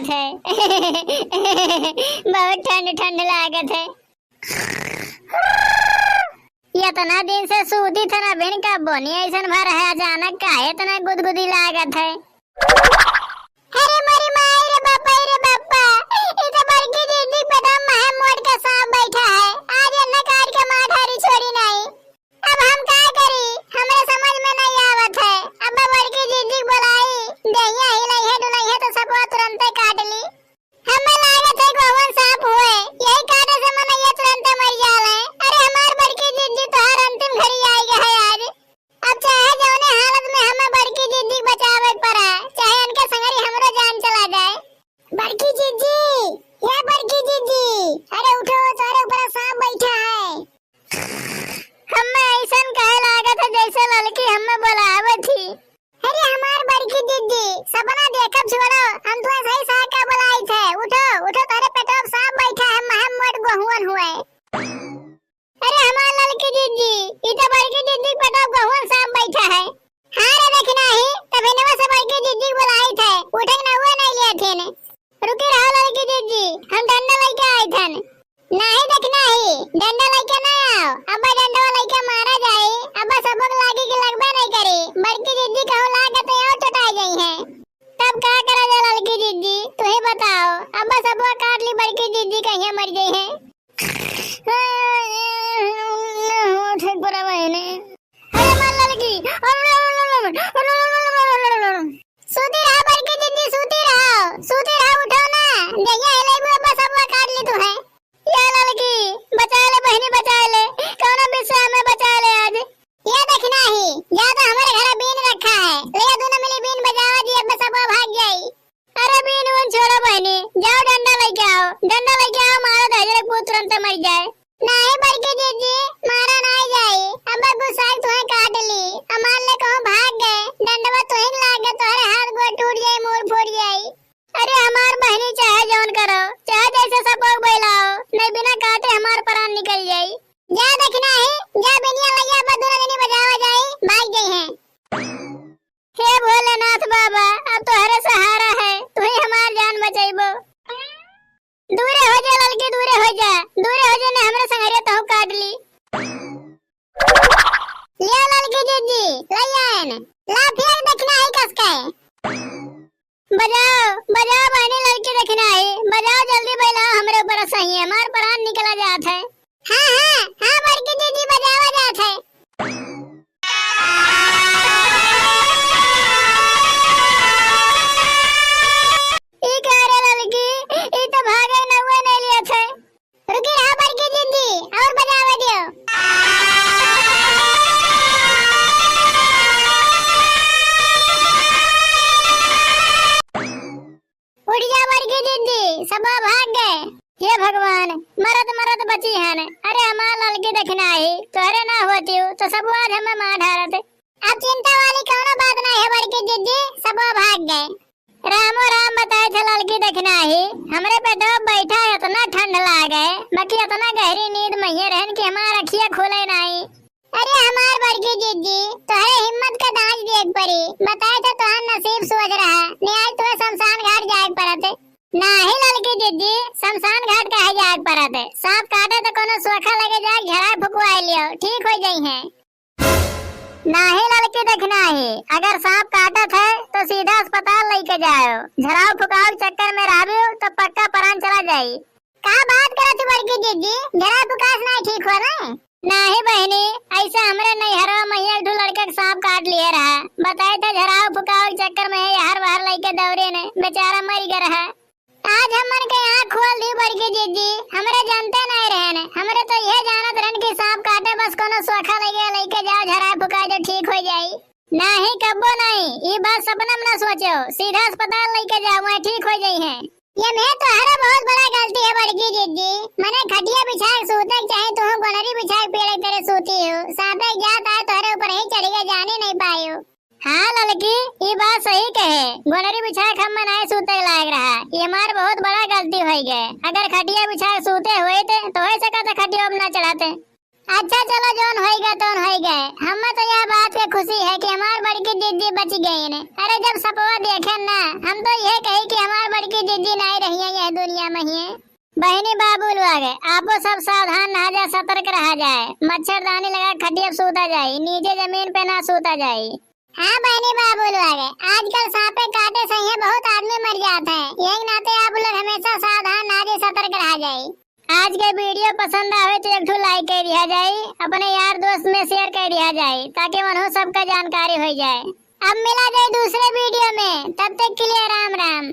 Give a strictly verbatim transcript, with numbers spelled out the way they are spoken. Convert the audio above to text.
है। बहुत ठंड ठंड लागत है। इतना दिन से सूती थे ना बिन का बोनी ऐसन भर है, अचानक काहे इतना गुदगुदी लागत है? अरे मोरी माई रे बापा रे बापा, ई तो बड़की दीदी पे तो महा मोट का सांप बैठा है। आज इन्हें काट के मार डारी छोड़ी नहीं। अब हम का करी, हमरे समझ में नहीं आवत है। अब बड़की दीदी के बोलाई, दहिया हिलाई है डुलाई है तो सपवा तुरंते काट ली। हमें लागत है गोवन सांप हुए, यही काटे से मनैया तुरंते मर जाल है। अरे हमार बड़की दीदी तोहार अंतिम घड़ी आई है आज। अब चाहे जौने हालत में हमें बड़की दीदी के बचावे के पड़ा, चाहे इनके संगरी हमरो जान चला जाए। बड़की दीदी, ये बड़की दीदी, अरे उठो, तोरे ऊपर सांप बैठा है। हमें ऐसन कहे लागत है जैसे ललकी हमें बोलावे थी। अरे हमार बड़की दीदी, सपना देखब छोड़ो, हम तुम्हें सही सहा का बोलाई थे। उठो, उठो, तोरे पेटवा में सांप बैठा है, महम मोट गोहुअन हुए। अरे हमार ललकी दीदी, ई तो बड़की दीदी के पेटवा में गोहुअन सांप बैठा है। हाँ रे दखिनाही, तभी नवा से बड़की दीदी के बोलाई थे, उठे के नौवे नहीं लिए थे ने। रुकी रहो ललकी दीदी, हम डंडा लेके आई थन। नाही दखिनाही, डंडा लेके ना आओ, अब्बा डंडवा लेके मारा जाई, अब्बा सबक लागी कि लगबे नहीं करी, बड़की दीदी कहूँ लागे तो और चटाई जाई है। तब का करा जा ललकी दीदी, तू ही बताओ, अब्बा सबवा काट ली, बड़की दीदी कहिया मर जाई है। उठे के पड़ा बहिनी। अरे मार ललकी। सूती रहा बड़की दीदी, सूती रहा, सूती रहा, उठो ना। जहिया हिलेबू अब्बा सबवा काट ली तू है। या ललकी, बचा ले बहिनी, बचा ले। कौनो विश्राम में बचा ले आज। या दखिनाही, जा तो हमरे घर बीन रखा है। ले दोनों मिली बीन बजावा जी, अब्बा सबवा भाग जाई। अरे बीन उन छोड़ो बहिनी, जाओ डंडा लेके आओ, डंडा लेके आओ, मारो तो हजरे पूत तुरंत मर जाए। नाही बड़की दीदी, मारा नाही जाई, अब गुस्साई तुहे काट ली, हमार ले कहूँ भाग गए, डंडवा तुहे लाग गए, तोहरे हाथ गोड़ टूट जाई, मूड़ फूट जाई। अरे हमार बहिनी चाहे जौन करो, चाहे जैसे सबको बैलाओ, नहीं बिना काटे हमार प्राण निकल जाई। जा दखिनाही, जा बिनिया लैया, अब दोनों जनी बजावा जाई, भाग गई हैं। हे भोलेनाथ बाबा, अब तोहरे सहारा है, तू ही हमार जान बचैबो। दूरे हो जा ललकी, दूरे हो जा, दूरे हो जा, ने हमरे संगरिया तहु काट ली। लिया ललकी दीदी, लैया आयन, ला फिर दखिनाही कस के। बजाओ, बजाओ बहिनी ललकी दखिनाही, बजाओ जल्दी बैलाओ हमरे ऊपर सही, हमार प्राण निकला जात है। हाँ, हाँ, हाँ, बड़की दीदी बजावा जात है। ई का रे ललकी, ई तो भागे नौवे नहीं लिया थे। रुकी रहा बड़की दीदी, और बजावा दियो। उठ जा बड़की दीदी, सब भाग गए। हे भगवान, मरत मरत बची हन। अरे हमार ललकी दखिनाही, तोहरे ना होती हो, तो सब आज हमें मार डारत। अब चिंता वाली कौनो बात नहीं है बड़की दीदी, सब भाग गए। रामो राम बताए थे ललकी दखिनाही, हमरे पे डोब बैठा है, इतना ठंड लागे, बाकी इतना गहरी नींद में ये रहन कि हमार अखिया खुले नहीं। अरे हमार बड़की जिज्जी, तोहरे हिम्मत का दांच देख परी। बताए तो तोहार नसीब सोच रहा, ने आज तोहे शमशान घाट जाए के पड़त। नाही ललकी जिज्जी, शमशान घाट काहे जाए के पड़त? सांप काटे तो कोनो सोखा लगे जाके झराए फुकवाए लियो, ठीक हो जाई हैं। नाही ललकी दखिनाही, अगर सांप काटत है तो सीधा अस्पताल लेके जाओ। झराव फुकाव के चक्कर में रहबो तो पक्का प्राण चला जाई। का बात करत हो बड़की जिज्जी? झराव फुकाव से नाही ठीक होला? नाही बहिनी, ऐसे हमरे नैहरवा में एक ठो लड़का के सांप काट लिए रहा। बताए थे झराव फुकाव के चक्कर में ये हर बाहर लेके दौड़े ने, बेचारा मर गया रहा। आज हमन के आँख खोल दी बड़की जिज्जी, हमरे जानते नहीं रहन, हमरे तो ये जानत रहन कि सांप काटे बस कोनो सोखा लगे लेके जाओ झराए फुकाए दो ठीक हो जाई। नाही कब्बो नाही, ई बात सपना में ना सोचो, सीधा अस्पताल लेके जाओ, वहीं ठीक हो जाई हैं। ये में तोहरा बहुत बड़ा गलती है बड़की जिज्जी, मने खटिया बिछा के सूते के चाहे, तू गोनरी बिछा के पेड़ की तरह सूती हो, सांपे के जात आए तोहरे ऊपर ही चढ़ गया, जाने नहीं पायो। हाँ ललकी, ई बात सही कहे, गोनरी बिछा के हम मनाए सूते लायक रहा, ये हमार बहुत बड़ा गलती हो गए। अगर खटिया बिछा के सूते होइत तो हो सकत खटिया में ना चढ़ाते। अच्छा चलो, जौन होइगा तौन होइगा। हमें तो यह बात के खुशी है कि हमार बड़की जिज्जी बच गई ने। अरे जब सपवा देखे ना, हम तो यह कही कि हमार बड़की जिज्जी नहीं रही है यह दुनिया में ही। बहनी बाबू लोग, आपो सब सावधान रहा जाए, सतर्क रहा जाए, मच्छरदानी लगा खटिया पे सूता जाए, नीचे जमीन पे ना सूता जाए। हाँ बहनी बाबू लोग, आजकल सांपे काटे से ही बहुत आदमी मर जात है, यही नाते आप लोग हमेशा सावधान रहा जाए, सतर्क रहा जाए। आज के वीडियो पसंद आवे तो एक ठो लाइक कर दिया जाए, अपने यार दोस्त में शेयर कर दिया जाए, ताकि उन्हों सबका जानकारी हो जाए। अब मिला जाए दूसरे वीडियो में, तब तक के लिए राम राम।